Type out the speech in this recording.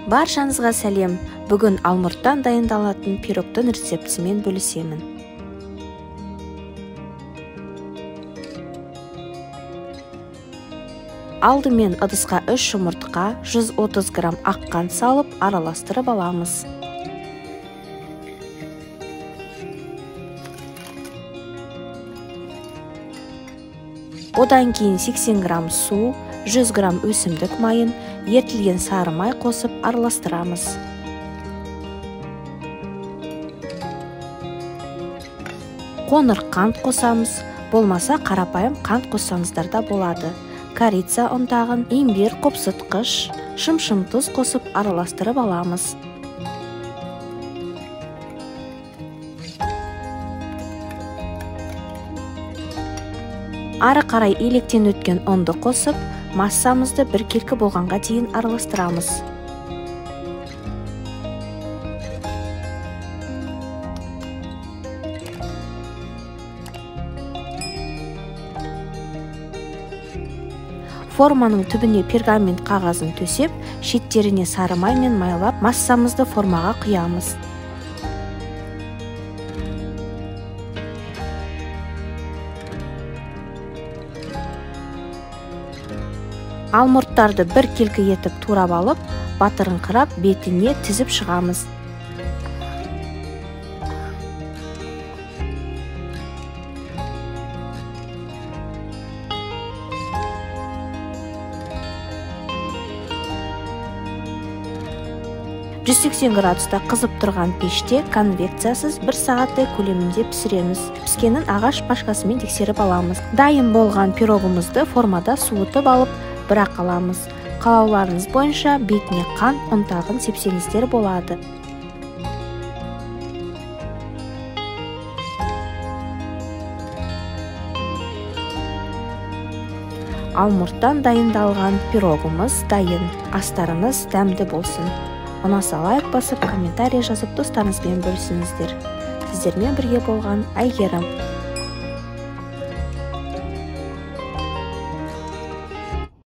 Баршаңызға сәлем. Бүгін алмұрттан дайындалатын пирогтың рецептісімен бөлісемін. Алдымен ыдысқа 3 жұмыртқа, 130 грамм ақ қант салып, араластырып аламыз. Одан кейін 80 грамм су, 100 грамм өсімдік майын, ерітілген сары май қосып араластырамыз. Қоңыр қант қосамыз, болмаса қарапайым қант қоссаңыздар да болады. Корица ұнтағын, имбир, қопсытқыш, шым-шым тұз қосып араластырып аламыз. Ары қарай електен өткен ұнды қосып, массамызды біркелкі болғанға дейін араластырамыз. Форманың түбіне пергамент қағазын төсеп, шеттеріне сары маймен майлап, массамызды формаға құямыз. Алмұрттарды біркелкі етіп турап алып, батырыңқырап бетіне тізіп шығамыз. ...180 градуста қызып тұрған пеште конвекциясыз 1 сағаттай көлемінде пісіреміз. Піскенін ағаш шпажкасымен тексеріп аламыз. Дайын болған пирогымызды формада суытып алып, бірақ аламыз. Қалауларыңыз бойынша бетіне қант ұнтағын сепсеңіздер болады. Алмұрттан дайындалған пирогымыз дайын. Астарыңыз дәмді болсын. Ұнаса лайк басып, комментарий жазып, достарыңызбен бөлісіңіздер. Сіздермен бірге болған Әйгерім.